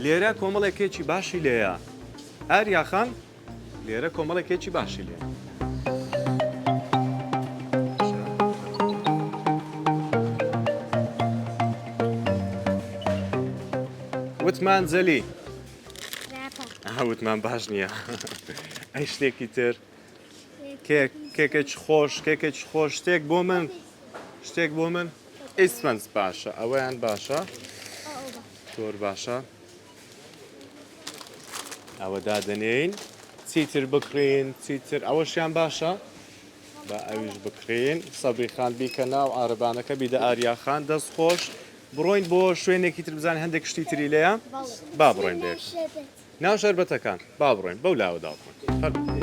لێرە کۆمەڵێک کێکی باشی لێیە ئاریا خان لێرە کۆمەڵێک کێکی باشی لێ. وتمان جەلی وتمان باش نییە ئەی شتێکی تر کێک کێکێکی خۆش کێکێکی خۆش شتێک بۆ من شتێک بۆ من ئیسفەنج باشە ئەوەیان باشە زۆر باشە ئەوە دادەنێین چیتر بکڕین چیتر ئەوەشیان باشە بە ئەویش بکڕین سەبری خان بیکە ناو عارەبانەکە بیدە ئاریا خان دەست خۆش بڕۆین بۆ شوێنێکی تر بزانین هەندێک شتی تری لێیە با بڕۆین بێت ناو شەربەتەکان با بڕۆین بەو لاوە دا بڕۆین فەرموو.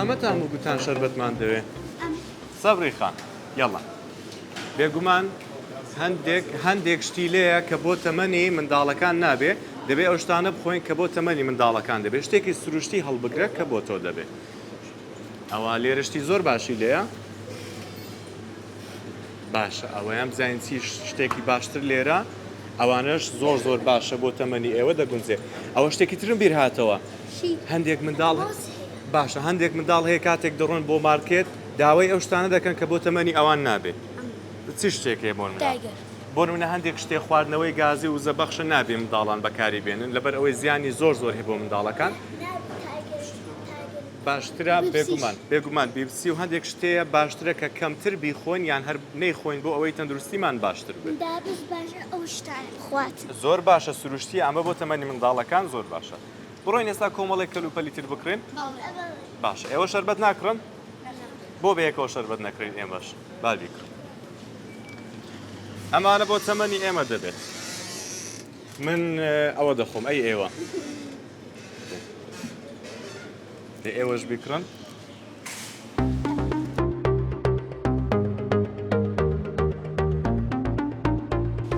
کامەتان بوو گوتان شەربەتمان دەوێ؟ سەبری خان یەڵا. بێگومان هەندێک هەندێک شتی لێیە کە بۆ تەمەنی منداڵەکان نابێ، دەبێ ئەو شتانە بخۆین کە بۆ تەمەنی منداڵەکان دەبێ، شتێکی سروشتی هەڵبگرە کە بۆ تۆ دەبێ. ئەوا لێرە شتی زۆر باشی لێیە. باشە ئەوەیان بزانین چی شتێکی باشتر لێرە ئەوانەش زۆر زۆر باشە بۆ تەمەنی ئێوە دەگونجێ. ئەوە شتێکی ترم بیر هاتەوە هەندێک منداڵ باشە هەندێک منداڵ هەیە کاتێک دەڕۆن بۆ مارکێت داوای ئەو شتانە دەکەن کە بۆ تەمەنی ئەوان نابێ چ شتێک هەیە بۆ نمونە بۆ نمونە هەندێک شتێ خواردنەوەی گازی و وزەبەخشە نابێ منداڵان بەکاری بێنن لەبەر ئەوەی زیانی زۆر زۆر هەیە بۆ منداڵەکان باشترە بێگومان بێگومان بیبسی و هەندێک شتەیە باشترە کە کەمتر بیخۆن یان هەر نەیخۆین بۆ ئەوەی تەندروستیمان باشتر بێت. دابس باشە ئەو شتانە بخوات. زۆر باشە سروشتیە ئەمە بۆ تەمەنی منداڵەکان زۆر باشە. بڕۆین ئێستا کۆمەڵێک کەلوپەلی تر بکڕین؟ باشە ئێوە شەربەت ناکڕن؟ بۆ بەیەکەوە شەربەت نەکڕین ئێمەش با بیکڕین. ئەمانە بۆ تەمەنی ئێمە دەبێت. من ئەوە دەخۆم ئەی ئێوە؟ دە ئێوەش بیکڕن.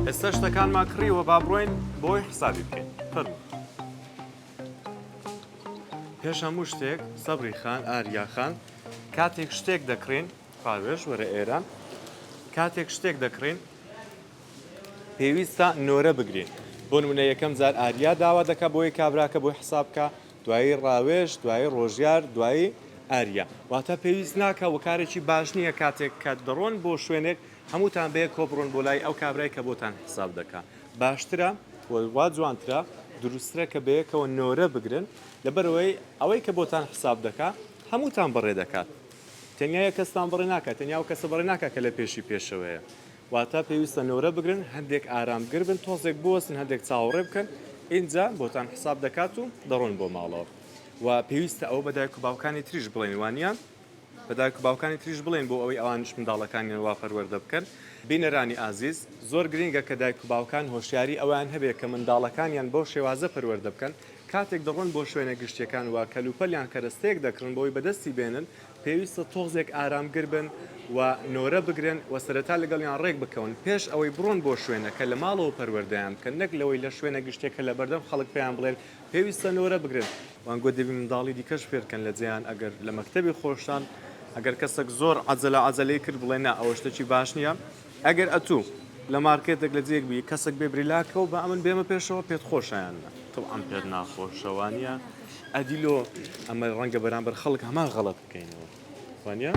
ئێستا شتەکانمان کڕیوە با بڕۆین بۆی حسابی بکەین فەرموو. پێش هەموو شتێک سەبری خان ئاریا خان کاتێک شتێک دەکڕین ڕاوێژ وەرە ئێرە کاتێک شتێک دەکڕین پێویستە نۆرە بگرین بۆ نمونە یەکەم جار ئاریا داوا دەکا بۆی کابراکە بۆی حساب بکا دوایی ڕاوێژ دوایی ڕۆژیار دوایی ئاریا واتە پێویست ناکا و کارێکی باش نییە کاتێک کە دەڕۆن بۆ شوێنێک هەمووتان بەیەکەوە بڕۆن بۆ لای ئەو کابرای کە بۆتان حساب دەکا باشترە و وا جوانترە دروستترە کە بەیەکەوە نۆرە بگرن لەبەرئەوەی ئەوەی کە بۆتان حساب دەکا هەمووتان بەڕێ دەکات تەنیا یەک کەستان بەڕێ ناکات تەنیا ئەو کەسە بەڕێ ناکات کە لە پێشی پێشەوەیە واتە پێویستە نۆرە بگرن هەندێک ئارامگر بن تۆزێک بوەستن هەندێک چاوەڕێ بکەن ئینجا بۆتان حساب دەکات و دەڕۆن بۆ ماڵەوە و پێویستە ئەوە بە دایک و باوکانی تریش بڵێن وانە بە دایک و باوکانی تریش بڵێن بۆ ئەوەی ئەوانیش منداڵەکانیان وا پەروەردە بکەن. بینەرانی ئازیز، زۆر گرینگە کە دایک و باوکان هۆشیاری ئەوەیان هەبێ کە منداڵەکانیان بەو شێوازە پەروەردە بکەن، کاتێک دەڕۆن بۆ شوێنە گشتیەکان و کەلوپەل یان کەرەستەیەک دەکڕن بۆی بەدەستی بێنن، پێویستە تۆزێک ئارامگر بن و نۆرە بگرن و سەرەتا لەگەڵیان ڕێک بکەون پێش ئەوەی بڕۆن بۆ شوێنەکە لە ماڵەوە پەروەردەیان بکەن نەک لەوەی لە شوێنە گشتیەکە لەبەردەم خەڵک پێیان بڵێن پێویستە نۆرە بگرن. وانگۆ دەبی منداڵی دیکەش فێرکەن لە جێیان ئەگەر لە مەکتەبی خۆشتان ئەگەر کەسەک زۆر عەجەلە عەجەلەی کرد بڵێ نا ئەوە شتەکی باش نییە ئەگەر ئەتوو لە مارکێتێک لە جێیەک بی کەسەک بێ بریلاکەوە با ئەمن بێمە پێشەوە پێت خۆشە یان نا تەبعەن پێت ناخۆشە وانییە ئەدی لۆ ئەمە ڕەنگە بەرامبەر خەڵک هەمان غەڵەت بکەینەوە وانییە؟